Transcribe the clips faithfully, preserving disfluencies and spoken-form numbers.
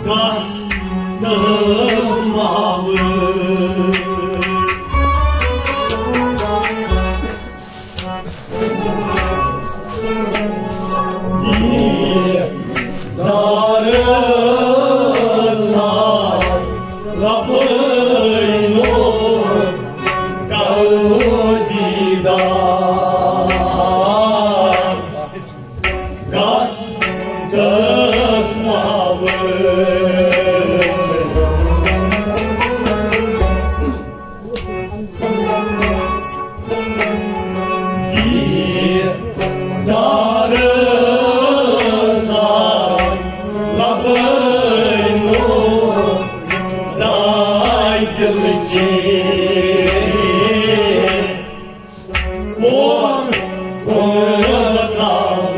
گژھ دٔسماوٕ۔ دارٕ سار لبٲے نوٗر کرو دیٖدار۔ گژھ دٔسماوٕ۔ دیٖدار سان لبٲے نوٗر داے دِلچی۔ کون کون تھاوٕ۔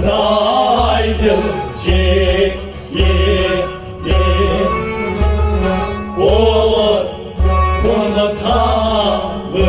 راے دِل چے یہ دے کور کون تھاوٕ۔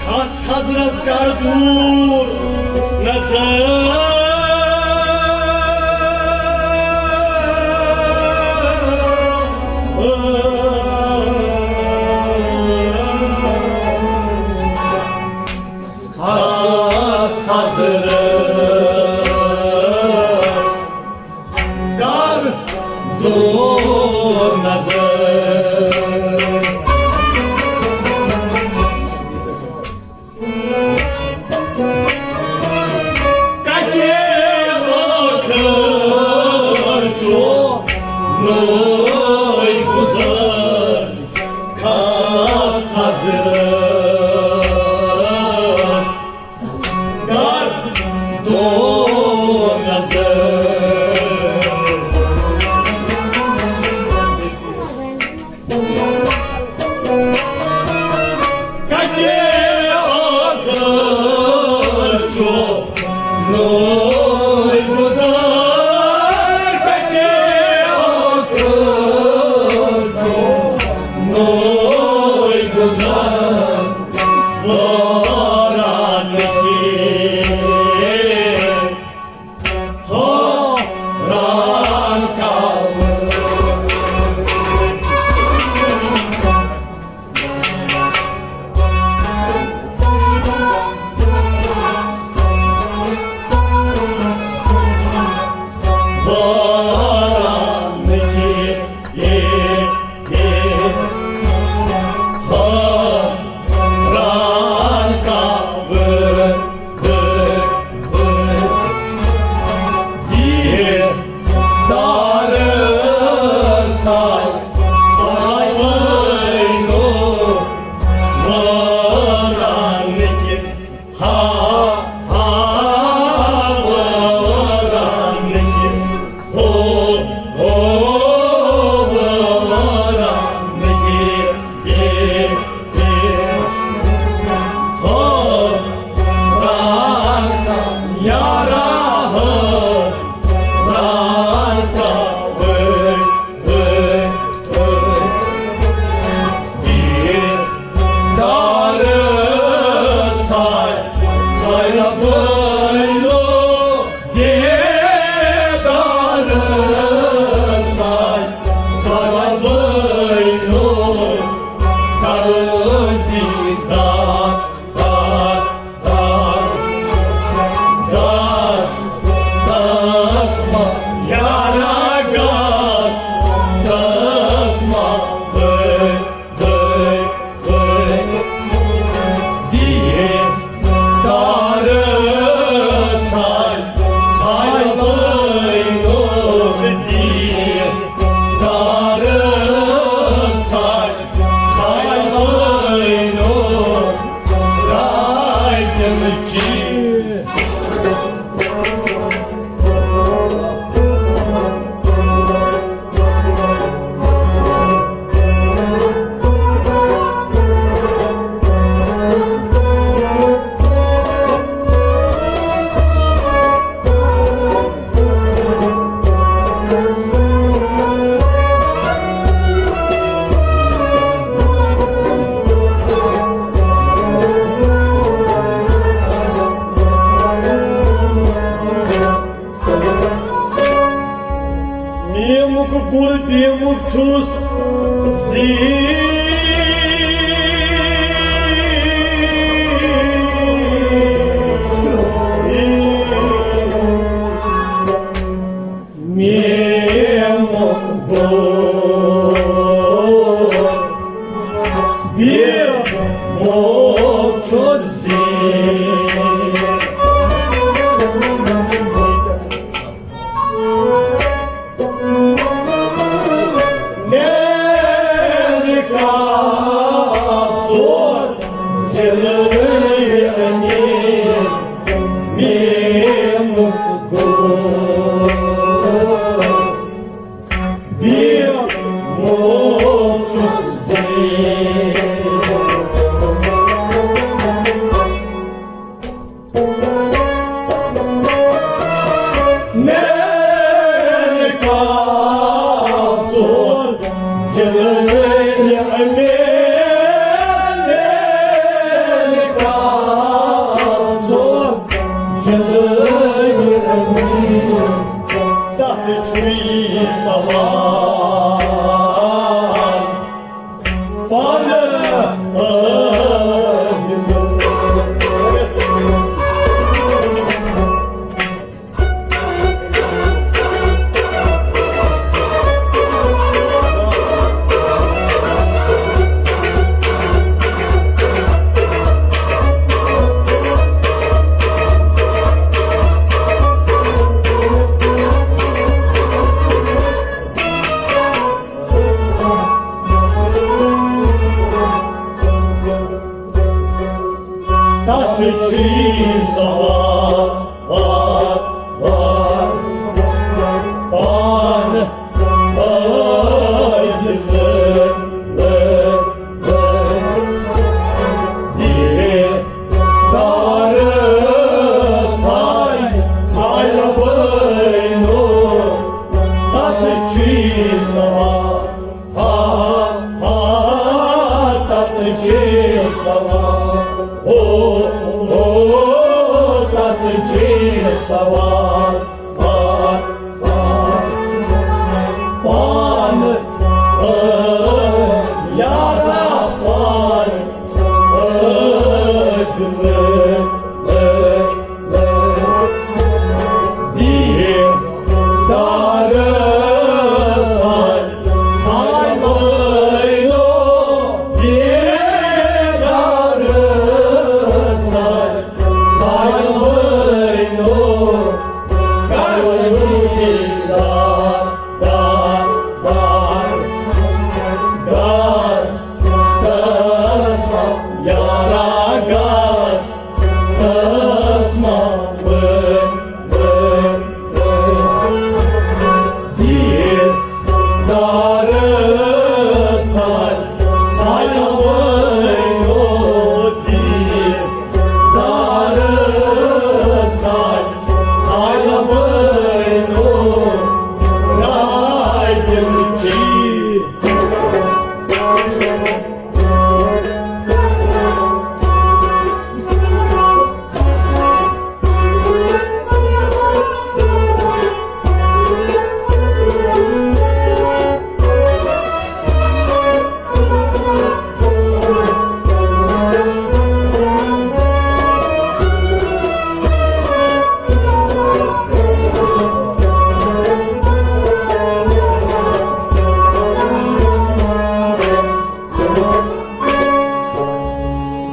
کھس تھزرس کر دوٗر نظر۔ کھس تھزرس کر دوٗر نظر۔ کتہِ ٲخر چھُ نوٚوُے گُزر؟ کھس تھزرس کر دوٗر نظر۔ کتہِ ٲخر چھُ نوٚوُے گُزر؟ کتہِ ٲخر چھُ نوٚوُے گُزر؟ وٲران کہِ دار، دار، دار۔ گژھ، گژھ ما، یارا گژھ، گژھ ما، دے، دے، دے۔ دیے دار سال، سال بینو، دیے دار سال۔ میمُک بُر بیمُک چھُس زِ۔ میمُک بُر بیمُک چھُس زِ۔ تَتھ چھُے سوال۔ پانہٕ ٲدمہٕ۔ تَتھ چھُے سوال، وار، وار، پانہٕ ٲدمہٕ۔ دِلدار ساے، ساے بینو، تَتھ چھُے سوال۔ ہا، ہا، تَتھ چھُے سوال۔ ہو، ہو، تَتھ چھُے سوال۔ پان، پان، پان، اے، یارا پان، اے، دِل، اے۔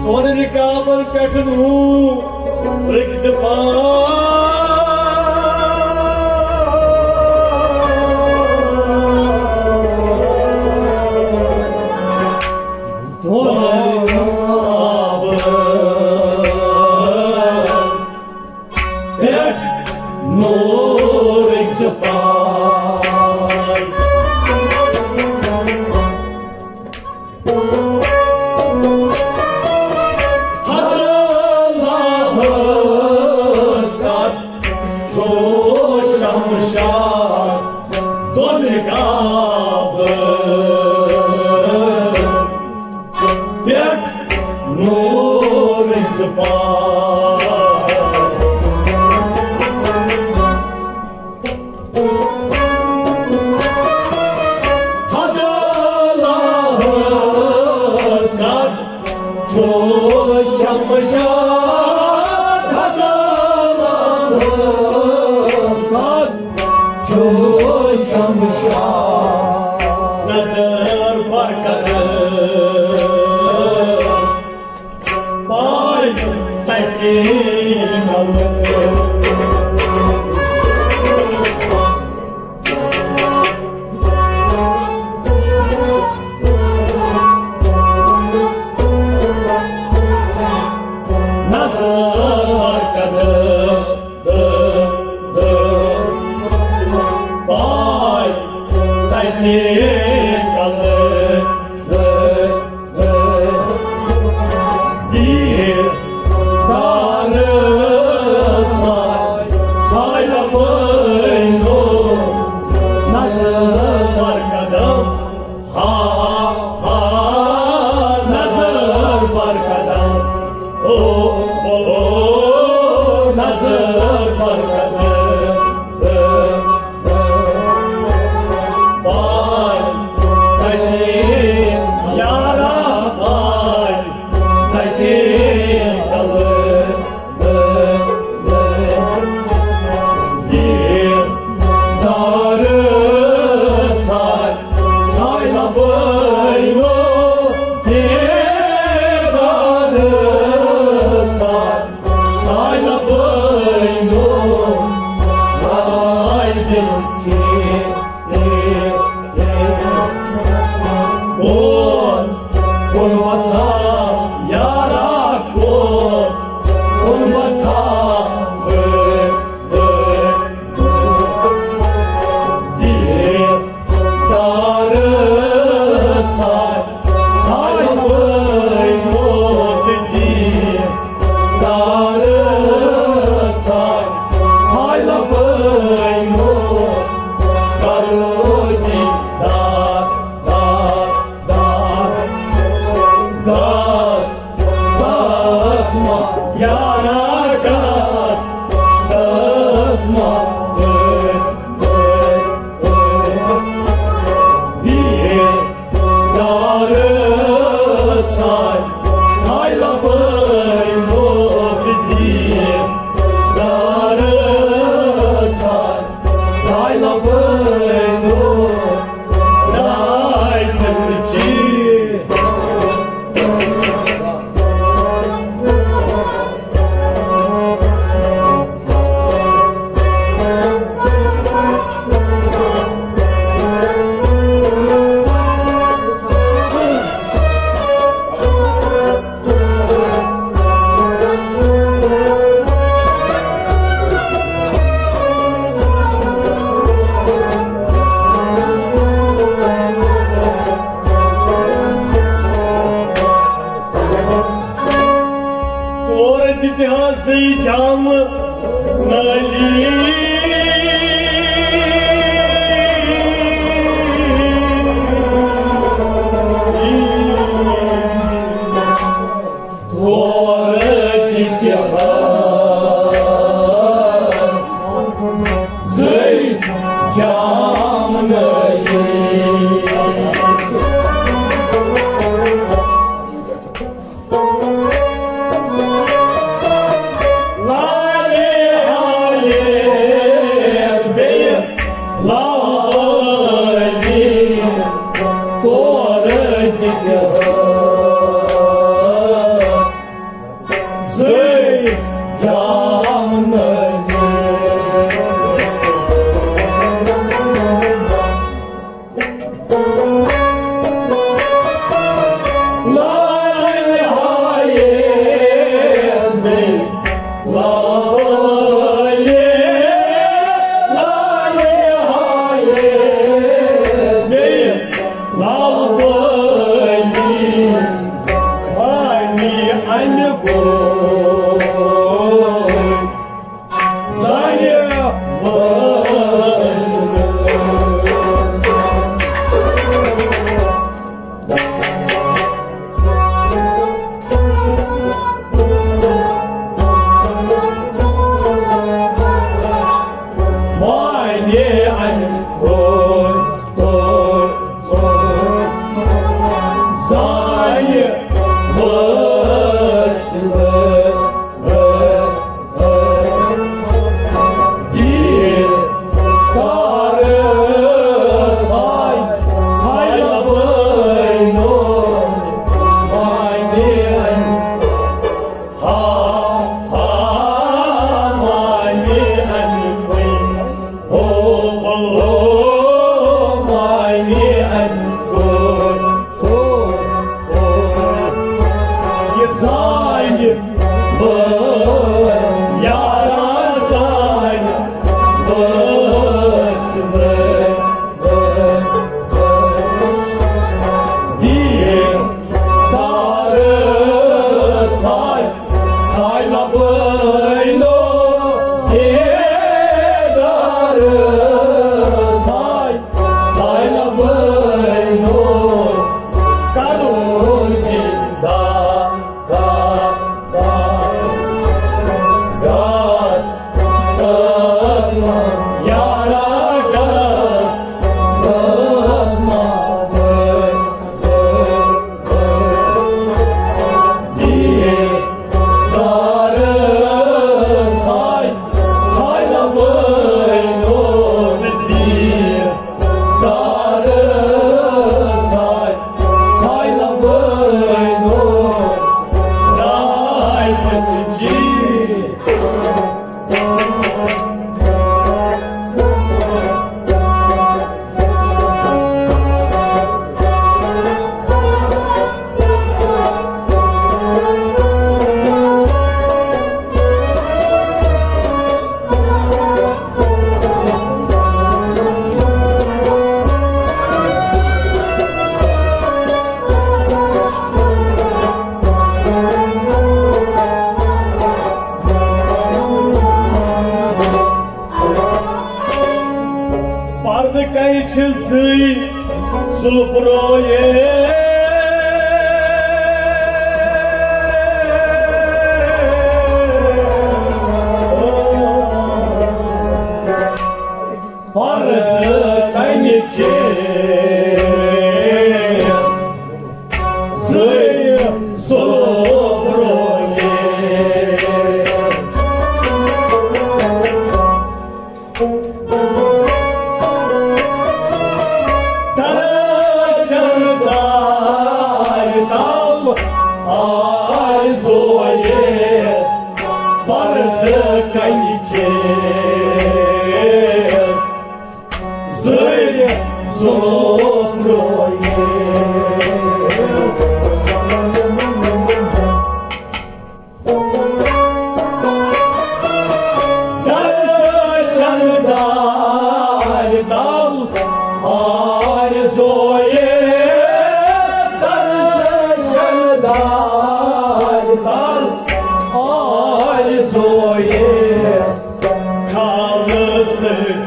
بۄنہٕ رِکابَن پٮ۪ٹھ نوٗر رٕکھِ زِ پاے۔ بۄنہٕ رِکابَن پٮ۪ٹھ نوٗر رٕکھِ زِ پاے۔ حضرت کتھ چھو شمشاد دۄن رِکابَن پٮ۪ٹھ نوٗر رٕکھِ زِ پاے۔ حد اللہ کر چھو شمشاد، حد اللہ کر چھو شمشاد۔ نظر برکت پاے تَتہِ کَلہٕ۔ نظر کَرٕ پاے تَتہِ کَلہٕ۔ دیٖدار ساے، ساے لبٲے نو، نظر بر قدم، ہا، ہا، نظر بر قدم، او، او، نظر بر قدم۔ پاے تَتہِ یارا، پاے تَتہِ کَلہٕ۔ دیٖدار ساے، ساے لبٲے نو، دیٖدار ساے، ساے لبٲے نو، ہاے دِل چے۔ کون، کون وتھا، یارا کون، کون وتھا، دیٖدار ساے، ساے لبٲے موت دیٖدار ساے، ساے لبٲے موت کرو دیٖدار، دار، دار۔ گاس، گاس ما یارا گاس، گاس ما۔ دیٖدار ساے، ساے لبٲے موت دیٖدار ساے، ساے لبٲے موت راے دِلچی۔ تورٕ دِتہِ ہسٕے جام نٲلی۔ تورٕ دِتہِ ہسٕے جام نٲلی۔ لالے ہالے زانہِ وٲسۍ۔ وانہِ اَمہِ گوٚو، گوٚو، گوٚو۔ زانہِ وٲسۍ۔ دیٖدار ساے، ساے لبٲے نو، وانہِ اَمہِ ہا، ہا، مامی اَنہِ گوٚو۔ ہو، ہو، ہو، مامی اَنہِ گوٚو۔ ہو، ہو۔ یہِ زانہِ بٲے، یارا زانہِ بٲے۔ دیٖدار ساے، ساے لبٲے نو۔ دیٖدار ساے، ساے لبٲے نو۔ کرو دیٖدار۔ گاس، گاس، گاس ما، یارا گاس، گاس ما۔ دیٖدار ساے، ساے لبٲے نو۔ دیٖدار ساے، ساے لبٲے نو۔ راے پتہٕ جی۔ پردٕ کَنہِ چھِ زٕے زُلف رویے۔ پردٕ کَنہِ چھِ زٕے زُلف رویے۔ درشن دار تل آرزویے، پردٕ کَنہِ چھِ زٕے زُلف رویے۔ درشن دار تل آرزویے، درشن دار تل آرزویے، خالص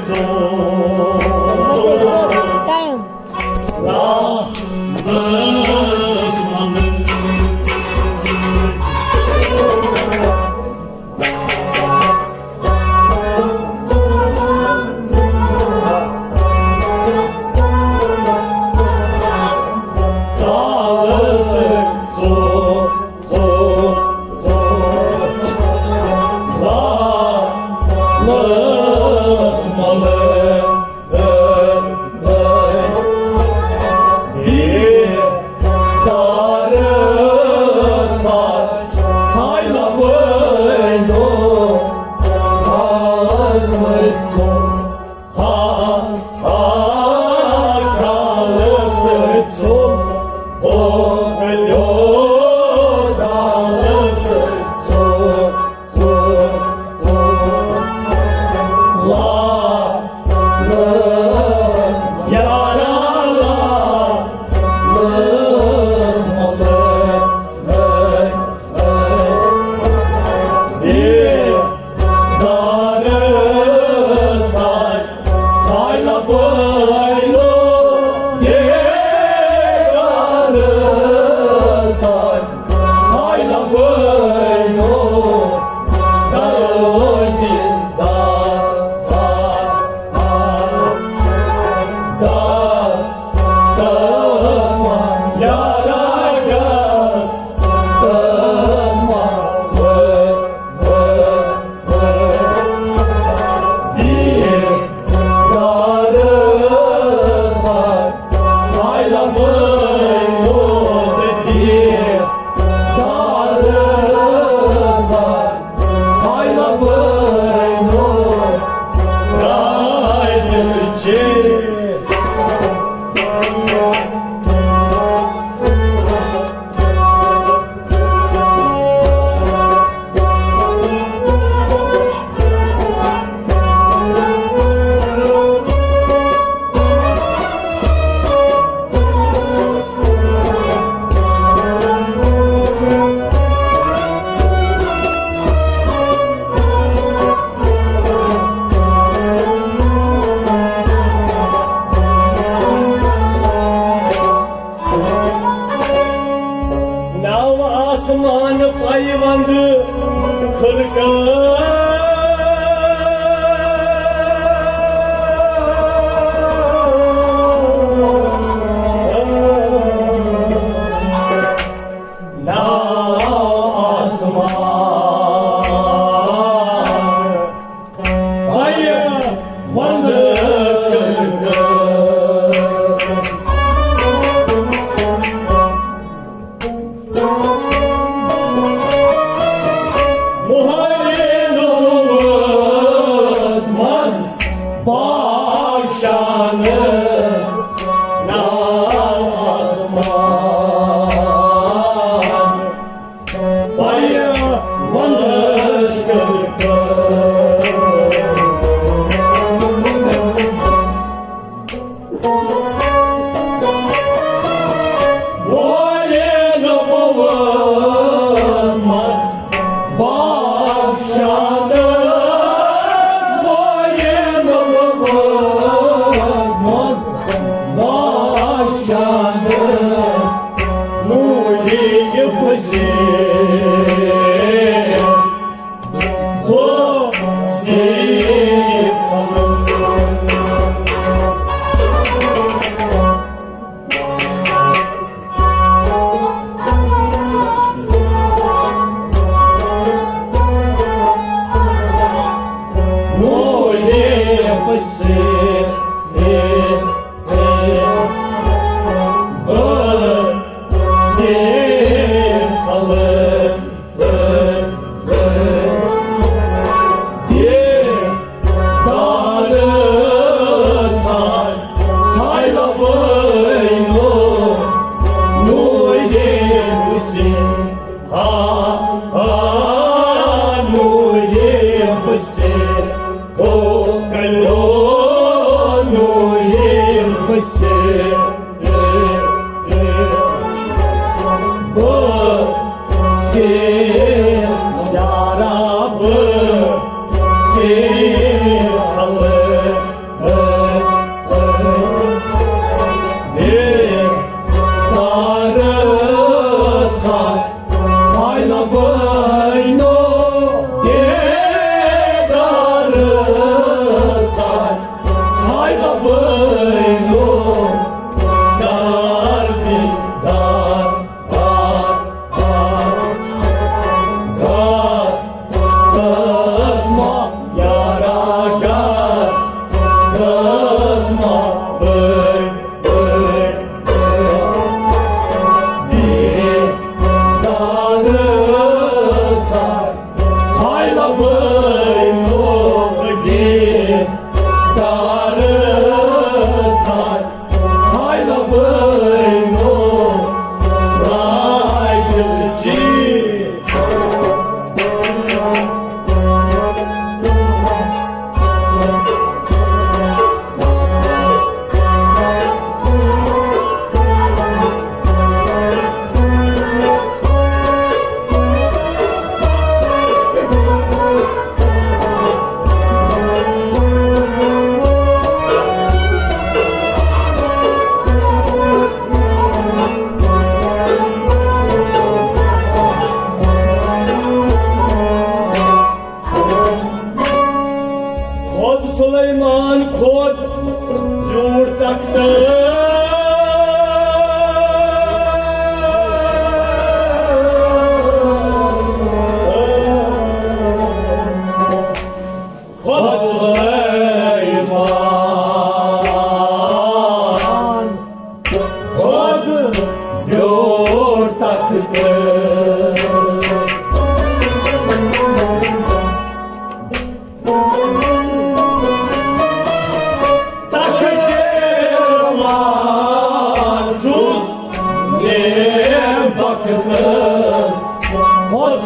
ژوٚل۔ ناو آسمان پایہِ وندٕ خلقہٕ۔ ناو آسمان پایہِ وندٕ خلقہٕ۔ مہرِ نبوت منٛز بادشاہس ناو آسمان۔ پایہِ وندٕ خلقہٕ۔ مہرِ نبوت منٛز بادشاہس، مہرِ نبوت منٛز بادشاہس، نوٗرِ بصیرت۔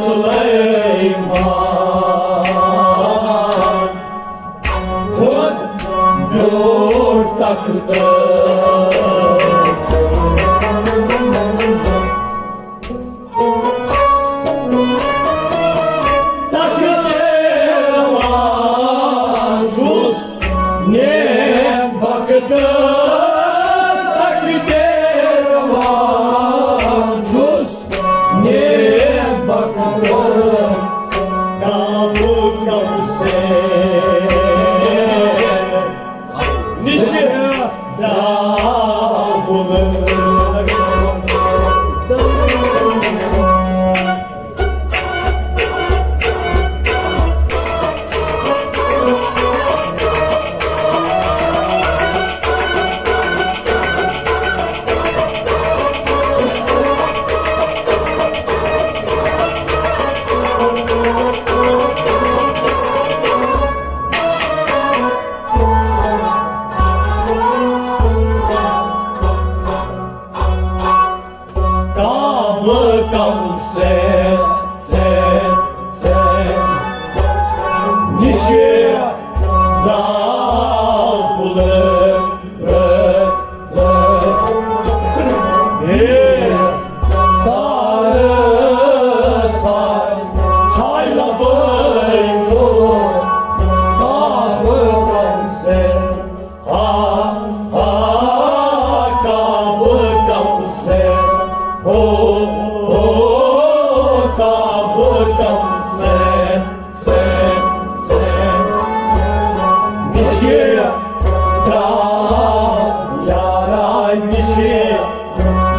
سلیمان کھوٚت بیوٗٹھ تختس۔ تخت روان چھُس نیک بختس، تخت روان چھُس نیک بختس۔ کعبہٕ کمسے نِش درٛاو بُلہٕ۔ کعبہٕ کمسے، سے، سے، نِش درٛاو بُلہٕ۔ ہے، تارٕ ساے، ساے لبٲے گوٚو کعبہٕ کمسے۔ آ، آ، کعبہٕ کمسے، ہو، ہو، کعبہٕ کمسے، سے، سے۔ نِش درٛاو، یارا، نِش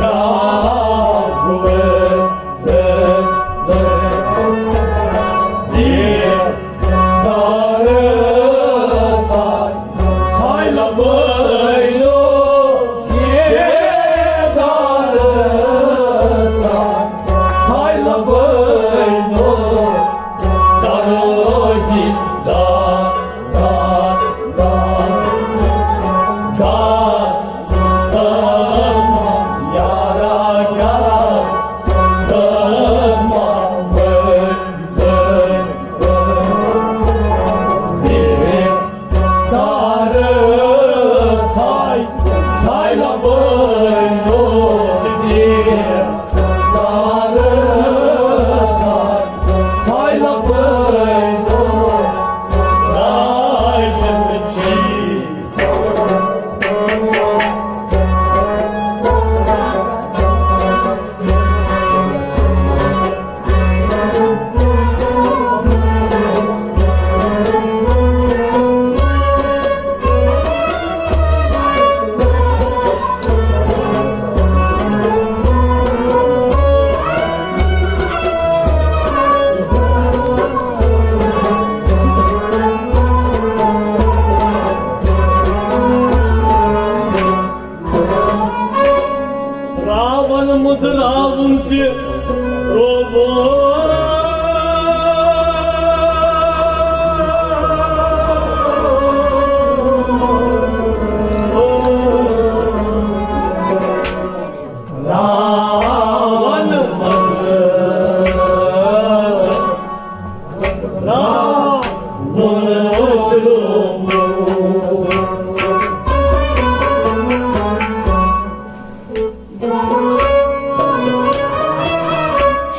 درٛاو۔ راوَن منٛز راوُن تہِ رووُن۔ راوَن منٛز راوُن رووُن۔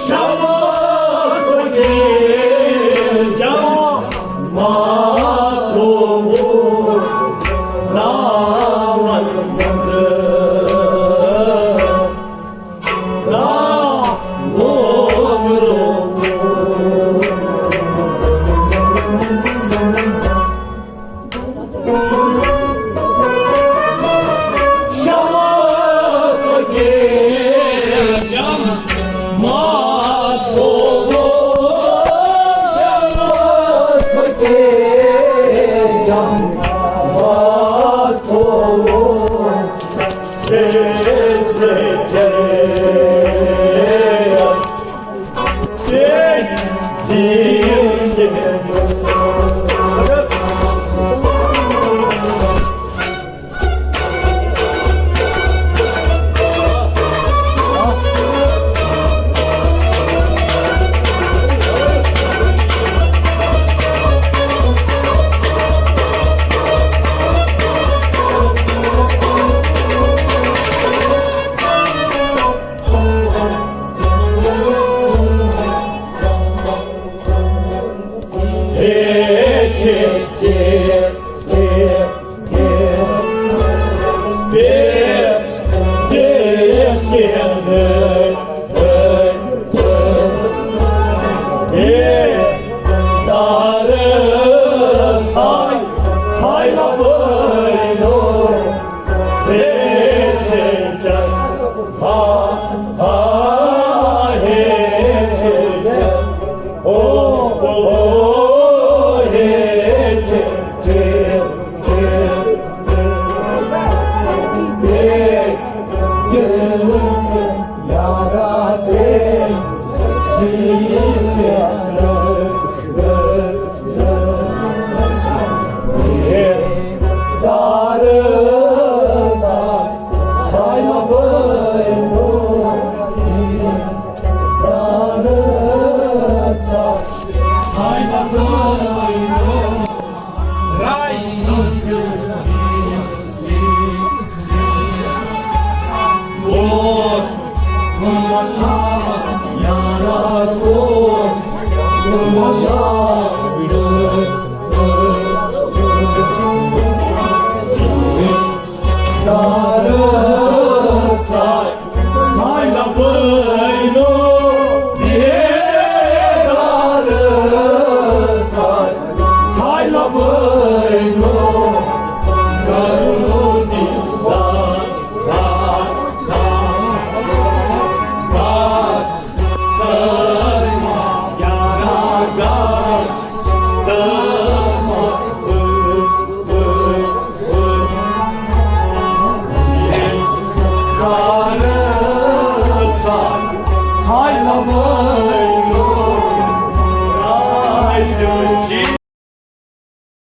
شمس فقیر جمع تھوٚوُن راوَن منٛز۔ راوُن رووُن۔ شمس فقیر جمع تھوٚوُن، شمس فقیر جمع تھوٚوُن۔